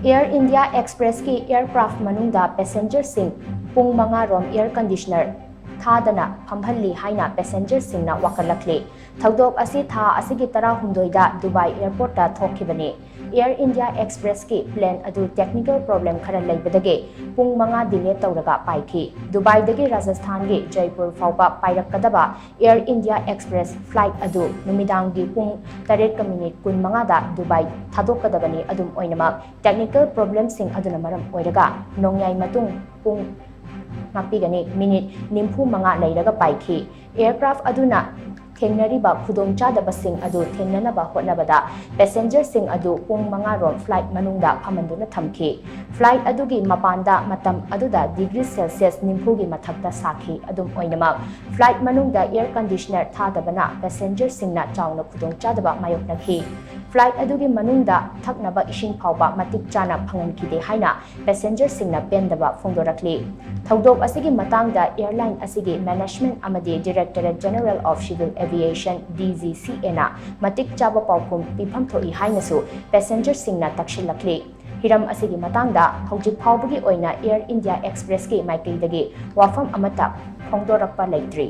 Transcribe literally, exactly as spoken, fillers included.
Air India Expressꯀꯤ aircraft ꯃꯅꯨꯡꯗ passengerꯁꯤꯡ ꯄꯨꯡ ꯃꯉꯥ ꯔꯣꯝ air conditioner ꯊꯥꯗꯅ ꯐꯝꯍꯜꯂꯤ ꯍꯥꯏꯅ passengerꯁꯤꯡꯅ ꯋꯥꯀꯠꯂꯛꯂꯤ꯫ ꯊꯧꯗꯣꯛ ꯑꯁꯤ ꯊꯥ ꯑꯁꯤꯒꯤ ꯇꯔꯥꯍꯨꯝꯗꯣꯏꯗ ꯗꯨꯕꯥꯏ airportꯇ ꯊꯣꯛꯈꯤꯕꯅꯤ꯫ Air India Expressꯀꯤ plane ꯑꯗꯨ technical problem ꯈꯔ ꯂꯩꯕꯗꯒꯤ ꯄꯨꯡ ꯃꯉꯥ delay ꯇꯧꯔꯒ ꯄꯥꯏꯈꯤ꯫ ꯗꯨꯕꯥꯏꯗꯒꯤ ꯔꯥꯖꯁꯊꯥꯟꯒꯤ ꯖꯩꯄꯨꯔ ꯐꯥꯎꯕ ꯄꯥꯏꯔꯛꯀꯗꯕ Air India Express flight ꯑꯗꯨ ꯅꯨꯃꯤꯗꯥꯡꯒꯤ ꯄꯨꯡ ꯇꯔꯦꯠꯀ ꯃꯤꯅꯤꯠ ꯀꯨꯟꯃꯉꯥꯗ ꯗꯨꯕꯥꯏ ꯊꯥꯗꯣꯛꯀꯗꯕꯅꯤ꯫ ꯑꯗꯨꯝ ꯑꯣꯏꯅꯃꯛ, technical problemꯁꯤꯡ ꯑꯗꯨꯅ ꯃꯔꯝ ꯑꯣꯏꯔꯒ ꯅꯣꯡꯌꯥꯏ ꯃꯇꯨꯡ ꯄꯨꯡ, ꯉꯥꯛꯄꯤꯒꯅꯤ, ꯃꯤꯅꯤꯠ ꯅꯤꯐꯨ ꯃꯉꯥ ꯂꯩꯔꯒ ꯄꯥꯏꯈꯤ꯫ Aircraft ꯑꯗꯨꯅ ꯊꯦꯡꯅꯔꯤꯕ ꯈꯨꯗꯣꯡꯆꯥꯗꯕꯁꯤꯡ ꯑꯗꯨ ꯊꯦꯡꯅꯅꯕ ꯍꯣꯠꯅꯕꯗ passengerꯁꯤꯡ ꯑꯗꯨ ꯄꯨꯡ ꯃꯉꯥ ꯔꯣꯝ flight ꯃꯅꯨꯡꯗ ꯐꯝꯍꯟꯗꯨꯅ ꯊꯝꯈꯤ꯫ Flight ꯑꯗꯨꯒꯤ ꯃꯄꯥꯟꯗ ꯃꯇꯝ ꯑꯗꯨꯗ degree Celsius ꯅꯤꯐꯨꯒꯤ ꯃꯊꯛꯇ ꯁꯥꯈꯤ꯫ ꯑꯗꯨꯝ ꯑꯣꯏꯅꯃꯛ, flight ꯃꯅꯨꯡꯗ air conditioner ꯊꯥꯗꯕꯅ passengerꯁꯤꯡꯅ ꯆꯥꯎꯅ ꯈꯨꯗꯣꯡꯆꯥꯗꯕ ꯃꯥꯌꯣꯛꯅꯈꯤ꯫ Flight ꯑꯗꯨꯒꯤ ꯃꯅꯨꯡꯗ ꯊꯛꯅꯕ ꯏꯁꯤꯡ ꯐꯥꯎꯕ ꯃꯇꯤꯛ ꯆꯥꯅ ꯐꯪꯍꯟꯈꯤꯗꯦ ꯍꯥꯏꯅ passengerꯁꯤꯡꯅ ꯄꯦꯟꯗꯕ ꯐꯣꯡꯗꯣꯔꯛꯂꯤ꯫ ꯊꯧꯗꯣꯛ ꯑꯁꯤꯒꯤ ꯃꯇꯥꯡꯗ airline ꯑꯁꯤꯒꯤ management ꯑꯃꯗꯤ Directorate General of Civil Aviation, DGCAꯅ ꯃꯇꯤꯛ ꯆꯥꯕ ꯄꯥꯎꯈꯨꯝ ꯄꯤꯐꯝ ꯊꯣꯛꯏ ꯍꯥꯏꯅꯁꯨ passengerꯁꯤꯡꯅ ꯇꯛꯁꯤꯜꯂꯛꯂꯤ꯫ ꯍꯤꯔꯝ ꯑꯁꯤꯒꯤ ꯃꯇꯥꯡꯗ ꯍꯧꯖꯤꯛ ꯐꯥꯎꯕꯒꯤ ꯑꯣꯏꯅ Air India Expressꯀꯤ ꯃꯥꯏꯀꯩꯗꯒꯤ ꯋꯥꯐꯝ ꯑꯃꯠꯇ ꯐꯣꯡꯗꯣꯔꯛꯄ ꯂꯩꯇ꯭ꯔꯤ꯫